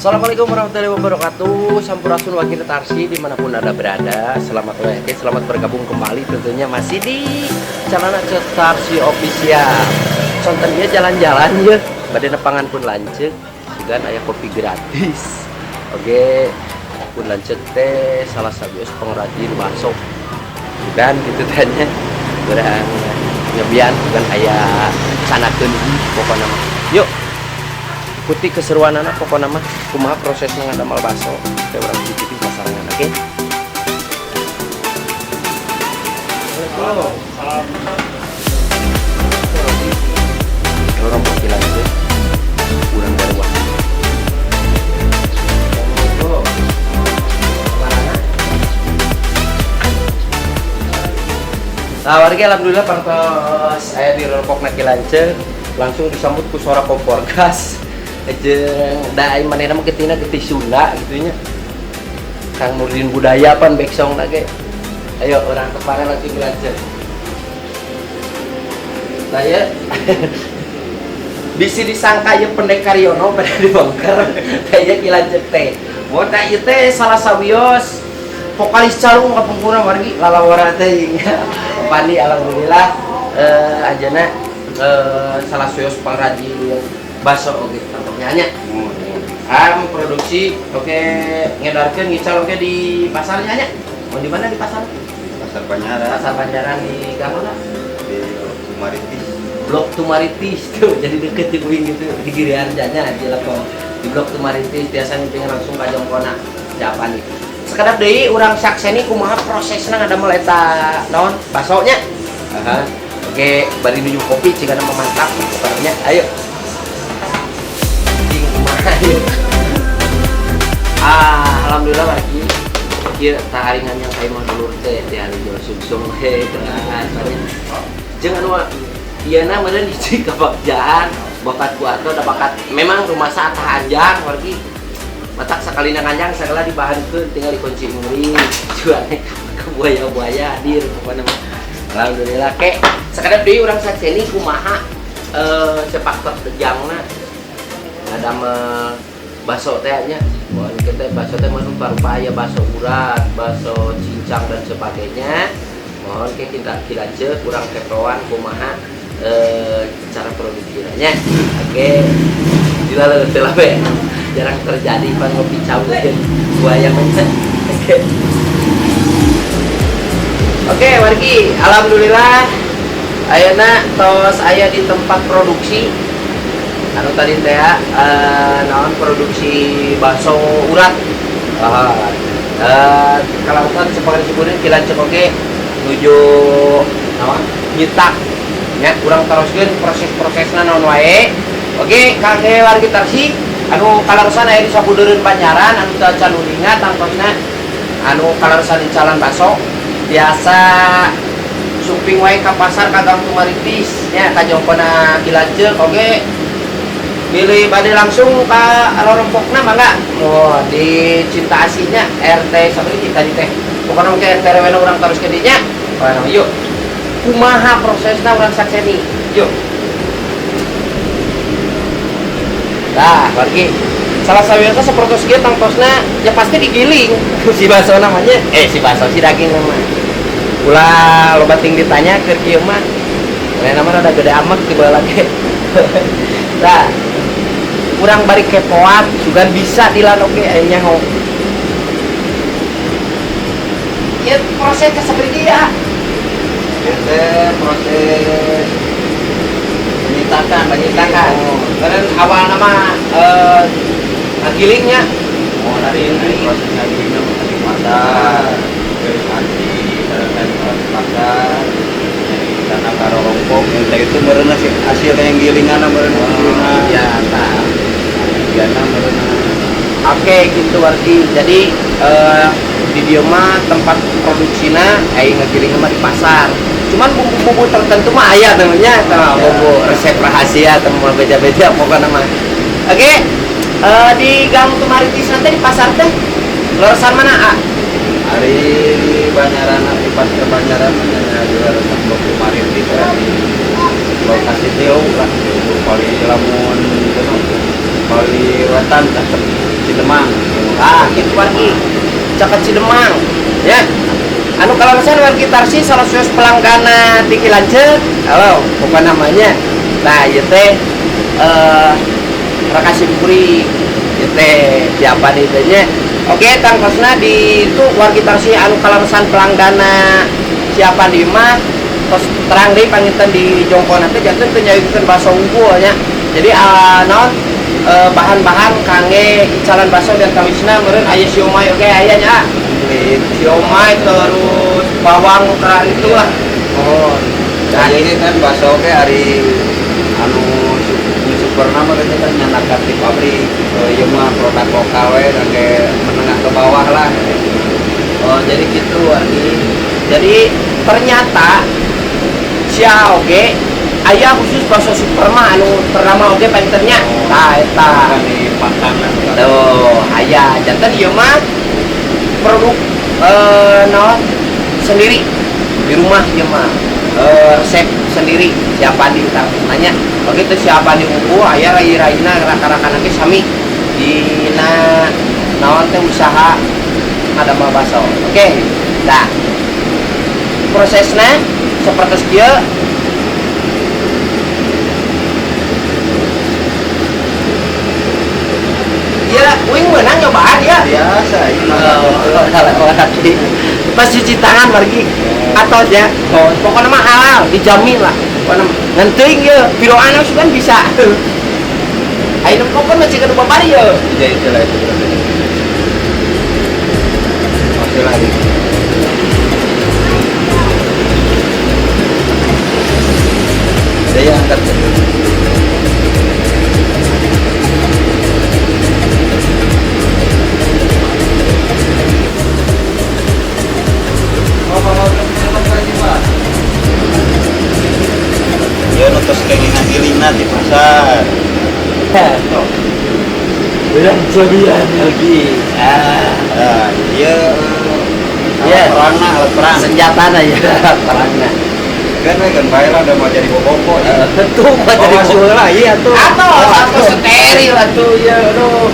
Assalamualaikum warahmatullahi wabarakatuh. Sampurasun wargi Tarsi dimanapun Anda berada. Selamat sore, selamat bergabung kembali, tentunya masih di channel Tarsi Official. Contohnya jalan-jalan ya, bade nepangan pun lanceuk, dan aya kopi gratis. Oke, pun lanceuk teh salah satu pengrajin bakso. Dan gitu tanya, urang nyobian dan aya canakeun pokoknya mah. Yuk, ikuti keseruan anak, pokoknya mah kumaha prosesnya ngadamel bakso teh urang cicipi sasarengan, oke? Assalamualaikum. Urang kopi lanjut, urang dari. Assalamualaikum. Mana? Nah, warga, alhamdulillah parantos aya di rorompok Ki Lanceuk, langsung disambut ku suara kompor gas. Jeung da ai manehna mah getihna getih Sunda gitu nya. Kang Nurdin budaya pan backsound ge. Ayo urang tepangan langsung Ki Lanceuk. Nah ya, bisi disangka ieu pendekar Yono pada dibongkar kayak Ki Lanceuk teh. Mau tak ieu teh salah sawios vokalis calung kapungkurna, wargi, lalawara teh. Pandi alhamdulillah anjeunna salah sawios pangrajin bakso oge tampaknya nya. Ah, memproduksi oke, ngedarkeun ngical oge di pasarnya nya. Mau di mana di pasar? Pasar Banjaran. Pasar Banjaran di gang mana? Di Tumaritis. Blok Tumaritis tuh, jadi deket di uing gitu di Giri Harjanya di Lepong di Blok Tumaritis. Biasanya pengen langsung ka jongkona siapa nih. Sekedap deui urang sakseni kumaha prosesna ngadamel eta naon basonya. Aha. Oke, bari nuju kopi jika nama mantap pokoknya. Ayo. Cing kumaha ieu? Ah, alhamdulillah lagi kieu taharingan yang kayak mah dulur teh di hari jual sungsung we terus. Jeung anu ieu na meureun hiji kebagjaan bakat ku atau ada bakat memang rumah atah anjang, wargi, matak sakali nganjang segala dibahankeun, tinggal dikunci muri jualnya ke buaya-buaya hadir pokoknya mah. Alhamdulillah ke sekedap deui urang sakseni kumaha sepak terjangna ngadamel bakso teh nya. Wah, kita bakso teh mah rupa-rupa aya bakso urat, bakso cincang dan sebagainya. Mohon ke kita kilanceuk kurang kepoan kumaha cara produksinya. Oke. Gila telah be. Jarang terjadi pan ngopi cau jeung buaya mah. Oke. Oke, wargi, alhamdulillah ayeuna tos aya di tempat produksi anu tadi teh naon produksi bakso urat. Ah, kalau kan seperti disebutnya Ki Lanceuk oge nuju naon nyetak nya, urang teruskeun proses-prosesna naon wae. Oke, kangge wargi Tarsi anu kaleresan aya di sabudeureun Banjaran anu teu acan uninga tangtosna anu kaleresan incalan bakso biasa sumping wae ka pasar ka Gang Tumaritis nya, ka jongkona Ki Lanceuk. Oke, bilih bade langsung ka rorompokna mangga. Oh, di Cinta Asihnya RT sabaraha tadi teh, pokoknya ke RT RW urang terus ke dinya. Pokoknya yuk kumaha prosesna urang sakseni yuk. Nah, wargi, salah satu seperti kieu tangtosna ya pasti digiling si bakso namanya, si bakso, si daging nama. Ulah loba ting ditanya ke kieu mah. Lain nama rada gede amat tiba lagi. Nah, urang bari kepoan juga bisa dilan oge aya nyaho. Ya proses seperti ya. Itu proses penyitakan. Penyitakan. Karena awal nama ngagilingnya. Oh, dari proses ngagilingnya di pasar, dari anti, dari pasar, dari tanah karorompok, yang itu meureun hasil hasil yang gilingan meureun gilingan. Ya, nah. Giana meureun. Oke, gitu wargi. Jadi di dieu mah tempat produksina ngagiling mah di pasar. Cuman bumbu-bumbu tertentu mah aya namanya, tah bumbu resep rahasia atau mau beda-beda pokoknya mah. Oke, di Gang Tumaritis nanti di pasar teh leresan mana, A? Ari Banjaran, di pasar Banjaran nya di leresan Blok Tumaritis di lokasi tieu lah, paling lamun paling wetan cakep. Cidemang. Ah, kitu wargi. Caket Cidemang. Ya. Anu kaleresan wargi Tarsi salah satu pelanggana TV Lanceuk. Halo, bukan namanya. Nah, ieu teh raka simkuring. Ieu teh siapa nih teh nya? Oke, tangkosna di itu wargi Tarsi anu kaleresan pelanggana siapa di mah tos terang deui panginten di jongkona teh janten teu nyayogikeun baso unggul nya. Jadi naon bahan-bahan kangge icalan baso dan tawisna meureun aya siomay oge aya nya. Siomay terus bawang nu itu lah. Oh, nah, ini kan baso oge ari anu superna mah kan nyandakan di pabrik. Ieu mah produk lokal we kangge menengah ke bawah lah. Oh, jadi gitu wargi. Jadi ternyata sia oge aya khusus bakso Superma anu ternama oge panginten nya. Tah eta. Kan di Pantang. Tuh, aya janten ieu mah produk naon sendiri di rumah ieu mah. Resep sendiri siapa di nanya begitu siapa di buku aya rai-raina raka-rakana ge sami dina naon teh usaha ngadamel bakso. Oke. Nah, prosesnya seperti kieu. Ya, uing menang nyobaan ya. Biasa ini. Pas cuci tangan lagi atau ya. Oh, pokoknya mah halal, dijamin lah. Pokoknya ngan teuing ye, piroan kan bisa. Ayeuna pokoknya masih kudu babari ye. Iya, itulah itu. Oke lah. Saya angkat. Ya nutus kenging ngagilingna di pasar. Udah cobian lagi. Ah, iya. Iya. Perangna, alat perang. Senjata na ya, perangna. Kan we kan bae lah udah mau jadi bobopo ya. Tuh mau jadi masuk lah iya tuh. Atau steril atuh ya aduh.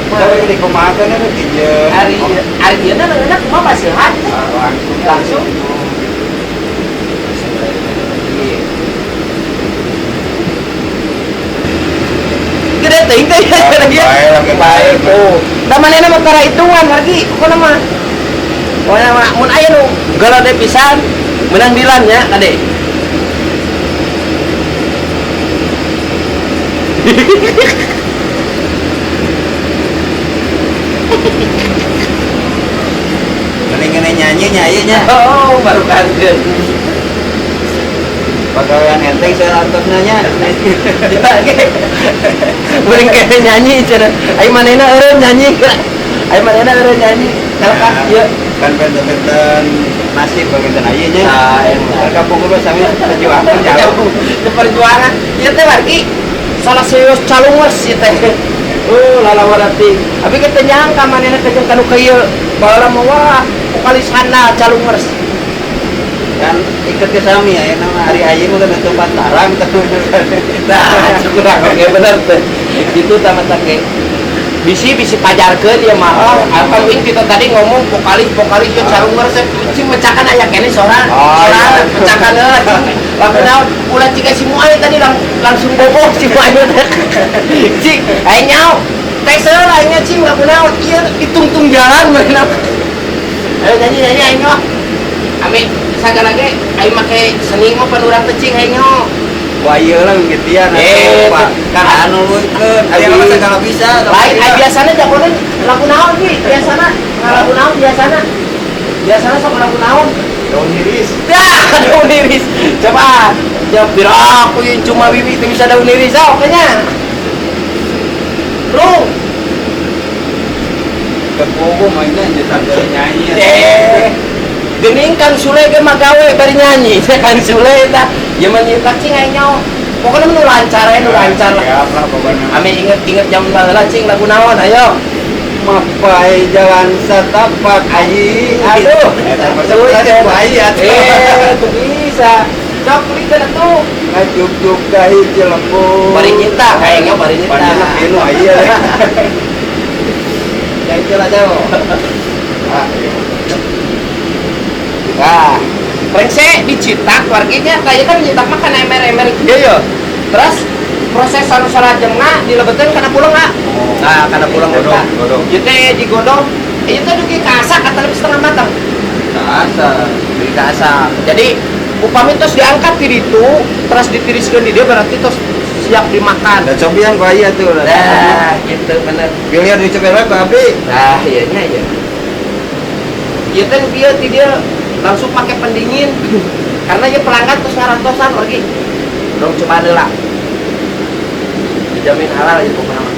Tapi di kumaha kan di Ari ari ieu na leungeunna kumaha basihan? Langsung. Langsung. Gede teuing teh ya. Bae tuh. Da manehna mah tara hitungan wargi pokona mah. Pokona mah mun aya nu galade pisan menang dilan nya kade. Mending nyanyi nyanyi nya. Oh, baru kaget. Pagawean enteng saya atos nanya. Mending kene nyanyi cenah. Ai manehna eureun nyanyi. Ai manehna eureun nyanyi. Kalkah ieu kan benten-benten nasib benten aya nya. Nah, kan kampung gua sami perjuangan jauh. Perjuangan. Ieu teh wargi salah serius calungers ieu teh. Oh, lalawan teh. Abi kita nyangka manehna teh jeung kanu kieu. Baheula mah wah, vokalis handal calungers. Kan iket ke sami ya nama hari ayeuna mah kan tempat tarang. Nah, kurang oke bener teh. Gitu tah mata ke. Bisi pajarkeun ieu mah. Oh, apa uing kita tadi ngomong vokalis ieu calungers cing mecakan aya keneh sorang. Sorang mecakan heula cing. Lagu naon ulah ciga si Muai tadi langsung boboh si Muai teh. Cing, aing nyaho. Tes heula aing cing lagu naon ieu ditungtung jalan meureun. Ayo nyanyi aing mah. Ame sagala ge aing make seni mah pan urang teh cing aing nyaho. Wah ieu lah gitian atuh kan anu keun aya mah segala bisa. Lain ai biasana jagoan lagu naon sih biasana? Lagu naon biasana? Biasana sok lagu naon? Daun iris. Dah, daun iris. Coba. Jawab biro aku yang cuma wiwi teu bisa daun iris ah kayaknya. Bro. Kepogo mainnya nya sambil nyanyi. Gening Kang Sule ge mah gawe bari nyanyi. Kang Sule eta ieu mah nyita cing aing nyaho. Pokona mah nu lancar aya nu lancar lah. Siap lah pokona. Ame inget-inget jam baheula cing lagu naon ayo. Mapai jalan setapak ayi. Aduh. Eta tuh bisa. Sok tulikeun atuh. Ngajuk-juk ka hiji lembur. Bari nyita kayaknya bari nyita. Panjang anu aya. Jalan jauh. Ah, iya. Nah, rengse dicetak warginya kayak kan nyetak mah kana ember-ember kieu ya. Terus proses anu salajengna dilebeteun kana puleung ah. Nah, kana puleung Godong, eta. Godong. Ieu teh digodong, ieu teh dugi ka asak atau lebih setengah matang. Asa. Dugi ka asak. Jadi upami tos diangkat di ditu, terus ditiriskeun di dieu berarti tos siap dimakan. Dan cobian ku aya tuh. Nah, gitu bener. Pilihan dicoba ku abdi. Nah, iya nya iya. Ieu teh nu kieu ti dieu langsung pakai pendingin. Karena ieu pelanggan terus ngarantosan lagi. Dong coba heula. Dijamin halal ieu pokokna mah.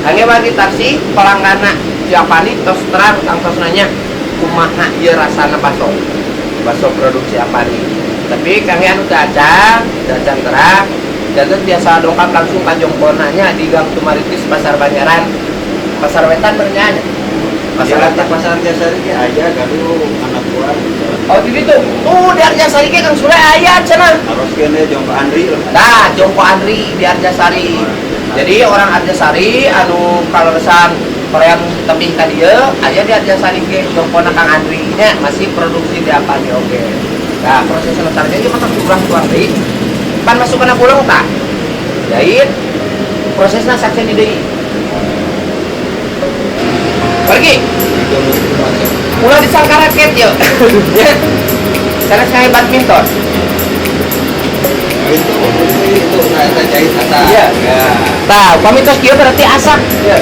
Kangge wargi taksi pelangganna Japani tos terang tangtos nanya kumaha ieu rasana bakso. Bakso produksi Apani. Tapi kangge anu teu acan terang, janten biasa dongkap langsung ka jongkona nya di Gang Tumaritis Pasar Banjaran. Pasar Wetan bernyanya. Pasar Pasar Wetan. Pasar Arjasari ge aya gaduh anak buah. Oh, di ditu. Tuh di Arjasari ge Kang Sule aya cenah. Harus kene Jongko Andri lah. Nah, Jongko Andri di Arjasari. Jadi orang Arjasari anu kaleresan hoream tebih ka dieu aya di Arjasari ge jongkona Kang Andri nya masih produksi di apa nih oke. Nah, proses selanjutnya ieu mah kurang tuang deui. Pan masuk kana pulang tah. Jahit prosesna saksen di deui. Pergi. Ulah disangka raket yuk. Sana saya badminton. Itu nah eta jahit eta. Iya. Ya. Tah, upami tos kieu berarti asak. Iya.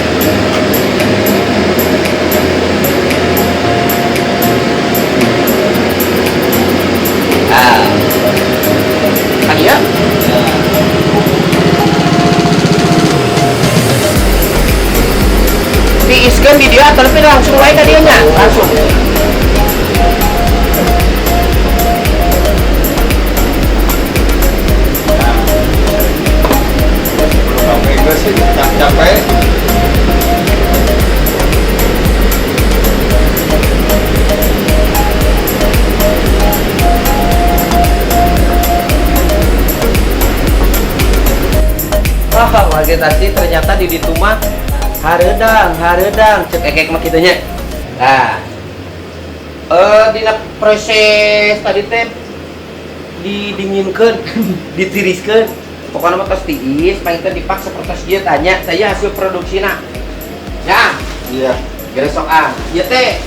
Nah. Kan ieu? Diiskeun di dia tapi langsung wae ka dieu nya, langsung. Capek gue sih, capek. Wah, warga tadi ternyata di ditu mah hareudang, hareudang cek ekek mah kitu nya. Nah. Dina proses tadi teh didinginkeun, ditiriskeun. Pokoknya mah tos tiis, panginten dipak sapertos ieu tanya, saya hasil produksina. Ya, Iya. geresok ah. Ieu teh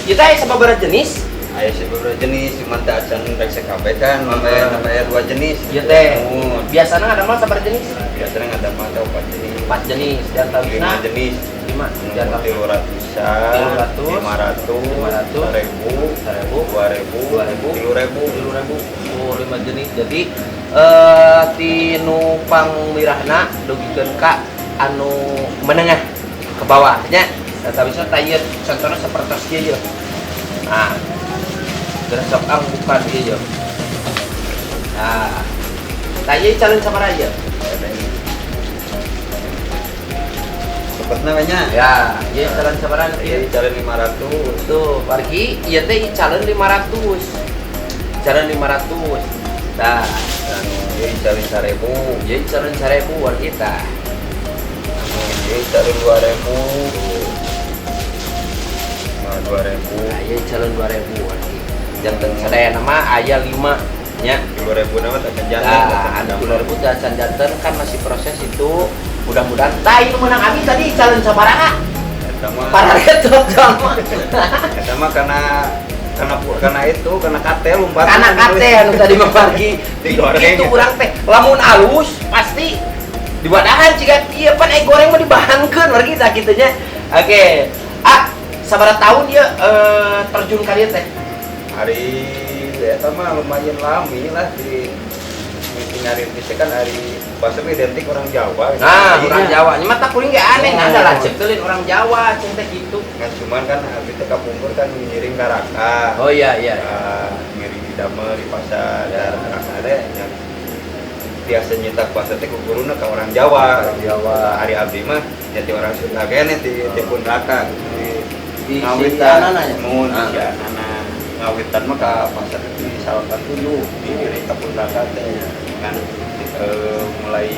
ieu teh sababaraha jenis? Aya sababaraha jenis, cuman teu acan rek kabeh kan, nambah dua jenis. Ieu teh. Mun. Biasana ada mah sabaraha jenis? Biasanya ada mah teh 4 jenis. 4 jenis, dan 5 jenis. 5. Dan 300-an, 300, 500, 500, 1000, 1000, 2000, 2000, 3000. 3000. Oh, 5 jenis. Jadi tinu pangmirahna dugikeun ka anu menengah ke bawah nya. Tah bisa tah ieu contohna sapertos ieu ye. Nah, geresok ang bukan ieu ye. Nah, tah ieu calon sabaraha ieu? Cepet namanya. Ya, ieu calon sabaraha ieu? Ieu calon 500. Tuh, wargi ieu teh calon 500. Calon 500. Tah, Anu ieu calon 1000. ieu calon 1000 wargi tah. Anu ieu calon 2000. Nah, 2000. Nah, ieu calon 2000 wargi. Janten sadayana mah aya 5 nya. 2000 nama teh jantan. Nah, anu 2000 teh acan janten kan masih proses itu. Mudah-mudahan tah ieu menang abi tadi calon sabaraha? Eta mah Pararetot jalma. eta mah karena itu karena kate lompat. Karena kate anu tadi mah wargi. Digoreng. Itu urang teh lamun alus pasti diwadahan jiga kieu pan ai goreng mah dibahankeun wargi tah kitu nya. Oke. Ah, sabaraha tahun ieu terjun ka dieu teh? Hari eta mah lumayan lami lah di ngarintis kan hari bahasa identik orang Jawa. Nah, Iya. orang Jawa. Nya mah kuring ge aneh, Oh. ada lah cek teuleun orang Jawa ceng teh kitu. Ngan cuman kan abdi teh kapungkur kan ngiring ka Raka. Oh iya iya. Ngiring di damel di pasar Ya. dan Raka teh yang biasa nyetak bahasa teh ku guruna ka orang Jawa. Orang Jawa. Hari abdi mah jadi orang Sunda kene di pun Raka. Di Ngawitan Sianana ya? Mun Ah. Sianana. Ngawitan mah ka pasar di Salapan 7 di ka pun Raka teh. Kan mulai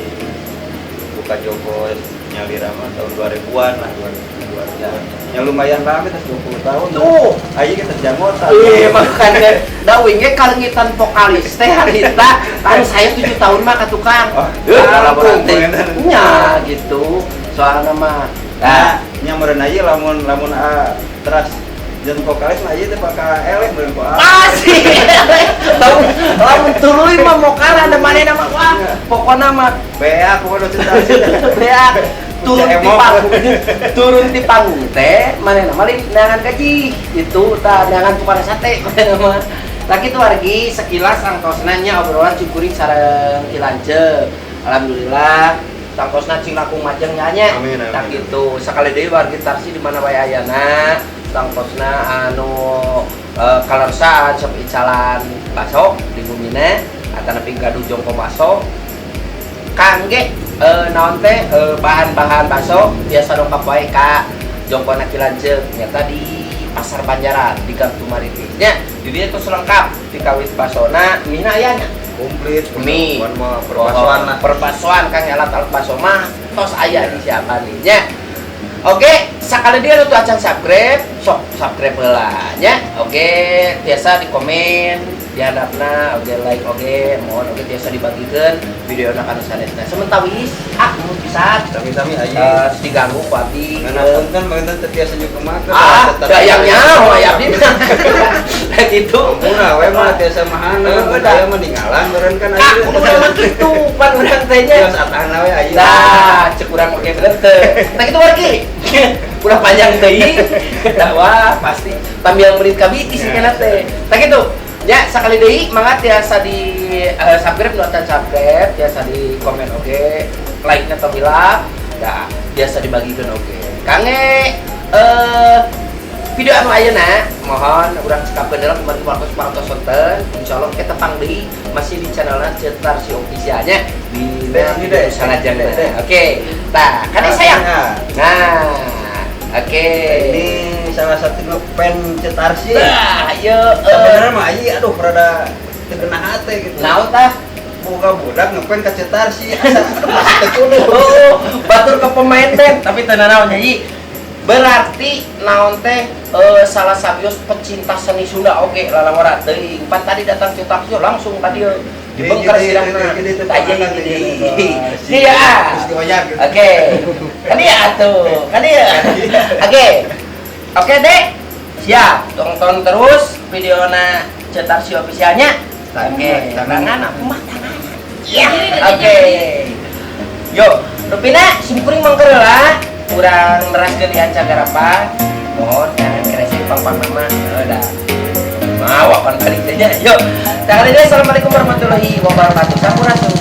Buka jongko nyalira mah tahun 2000-an lah, 2000-an. Ya lumayan lama, terus 20 tahun. Tuh. Ayo kita janggotan. Iya, makanya da uing ge kalengitan vokalis teh harita kan saya 7 tahun mah ka tukang. Oh, Nah, langkung, berarti bener. Nya gitu. Soalna mah. Nah, Nah, nya meureun aja lamun lamun teras jeung vokalis mah ieu teh bakal eleh meureun ku ah. Pasti. Lamun lamun tuluy mah mokara da manehna mah, wah, pokona mah Beak pokoknya cerita. Beak turun di Emok. Panggung, turun di panggung teh manehna mah lain neangan gaji itu tah, neangan tukang sate manehna mah. Tah kitu wargi, sekilas tangtosna nya obrolan cukuring sareng Ki Lanceuk. Alhamdulillah tangtosna cing langkung majeng nya nya. Amin, amin. Tah kitu, sakali deui wargi Tarsi di mana wae ayana, tangtosna anu kaleresan sok icalan baso di bumina atanapi gaduh jongko baso kangge naon teh bahan-bahan baso biasa dongkap wae ka jongkona Ki Lanceuk nyata di Pasar Banjaran di Gang Tumaritis nya. Di dieu tos lengkap dikawit basona, mina aya nya. Komplit. Mie. Bukan mah perbasoan lah. Perbasoan kang alat-alat baso mah tos aya di siapa nih nya. Oke, sakali dia nu acan subscribe, sok subscribe heula nya. Oke, biasa di komen di handapna, oke like, oke mohon, oke biasa dibagikan video kana sanesna. Sementawis, ah mun pisan. Sami-sami aja. Diganggu ku abdi. Karena punten panginten teu tiasa nyukeumahkeun. Ah, dayang nyaho aya abdi. Nah gitu. Murah we mah tiasa mahana. Heeh, Aya mah ninggalan meureun kan Kak, kudu urang mah kitu, pan urang teh nya. Tiasa atahna we aya. Nah, cek urang oke bener teh. Nah kitu wargi. Ulah panjang teuing. Wah, pasti tambiang murid kami isi kena teh. Nah kitu. Ya, sakali deui mangga tiasa di subscribe nu acan subscribe, tiasa di komen oge, like-nya tong hilap, ya biasa dibagikan oge. Kangge video anu ayeuna mohon urang cekapkeun heula kemarin waktu parantos sonten. Insyaallah kita tepang deui masih di channelna Ceu Tarsi Officialnya di Deh, video deh. salajengna. Deh. Oke. Tah, kan sayang. Nah, oke. Ini salah satu ngefan Ceu Tarsi. Nah, ayo Sebenarnya mah ieu aduh rada teu kena hate gitu. Naon tah? Boga budak ngefan ka Ceu Tarsi asa aduh masih teu kudu. Oh, batur ke pemain teh, tapi teu nanaon nyanyi. Berarti naon teh salah sabios pecinta seni Sunda oge lalawara teuing. Pan tadi datang Ceu Tarsi langsung tadi dibengkar sirahna. Tah gini. Iya. Terus dioyak gitu. Oke. Kan dia atuh. Kan dia. Oke. Oke, Dek. Siap. Tonton terus videona Ceu Tarsi Officialnya. Oke, Tangan. tangan aku mah tangan. Iya. Oke. Yo, rupina simkuring mangker lah. Kurang neraskeun di cagarapa. Mohon jangan kresek pang-pang nama. Udah. Mau akan balik saja. Yuk. Jangan lupa, assalamualaikum warahmatullahi wabarakatuh. Sampurasun.